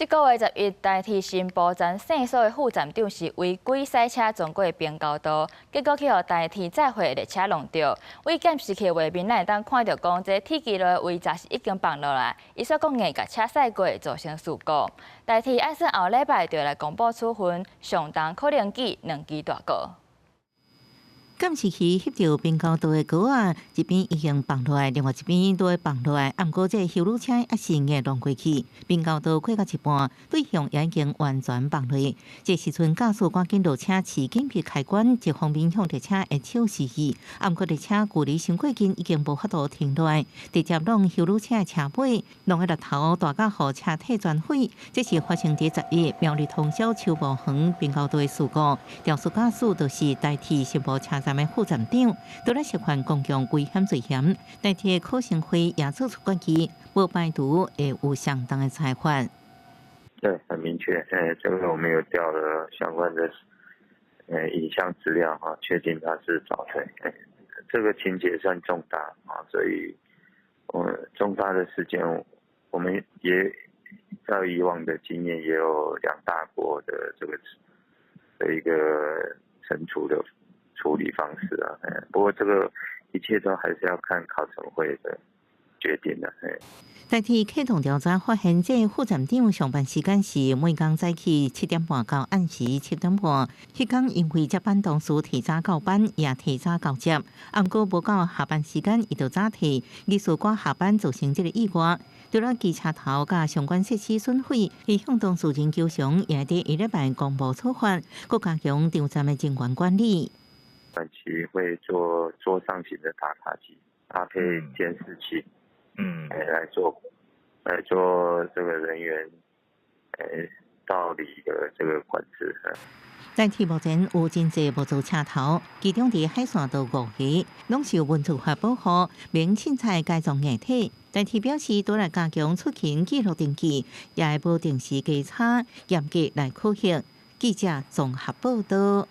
這個月11，台鐵新埔站線所的副站長是違規駛車撞過平交道，結果去予台鐵載貨列車撞著。對監視器畫面，咱會當看著講，這鐵支路的圍閘是已經放落來，伊煞閣硬共車駛過，造成事故。台鐵按算後禮拜就來公布處分，上重可能記兩支大過。監視器翕著平交道的高仔，一邊已經放落來，另外一邊都會放落來。毋過這個休旅車猶是硬撞過去，平交道過到一半，對向也已經完全放落。這時陣駕駛趕緊落車，飼緊閉開關，一方面向列車的手示意。毋過列車距離傷過近，已經無法度停落來，直接挵休旅車的車尾，挵個石頭大甲予車體全毀。這是發生佇11苗栗通霄秋埔園平交道的事故，肇事駕駛就是台鐵新埔車站的副站長，除了涉犯公共危險罪嫌，台鐵可審會也做出決議，無排除會有相當的裁罰。對，很明確，這個我們有調了相關的影像資料哈，確定他是肇事，這個情節算重大啊，所以，重大的事件，我們也照以往的經驗，也有兩大過的這個的一個懲處的處理方式啊，不過這個一切都還是要看考懲會的決定的。台鐵啟動調查發現，這副站長上班時間是每工早起7點半到暗時7點半。彼工因為接班同事提早到班，也提早交接，毋過無到下班時間，伊就早退，疑似趕下班造成這個意外。除了機車頭佮相關設施損毀，伊向當事人求償，也佇下禮拜公布處罰，閣加強場站的人員管理。短期會做桌上型的打卡機，搭配監視器，來做這個人員，道理的這個管制。台鐵目前有真濟木造車頭，其中佇海線道五個，攏受文資法保護，免凊彩改裝硬體。台鐵表示，除了加強出勤記錄登記，也會無定時檢查，嚴格來考核。記者綜合報道。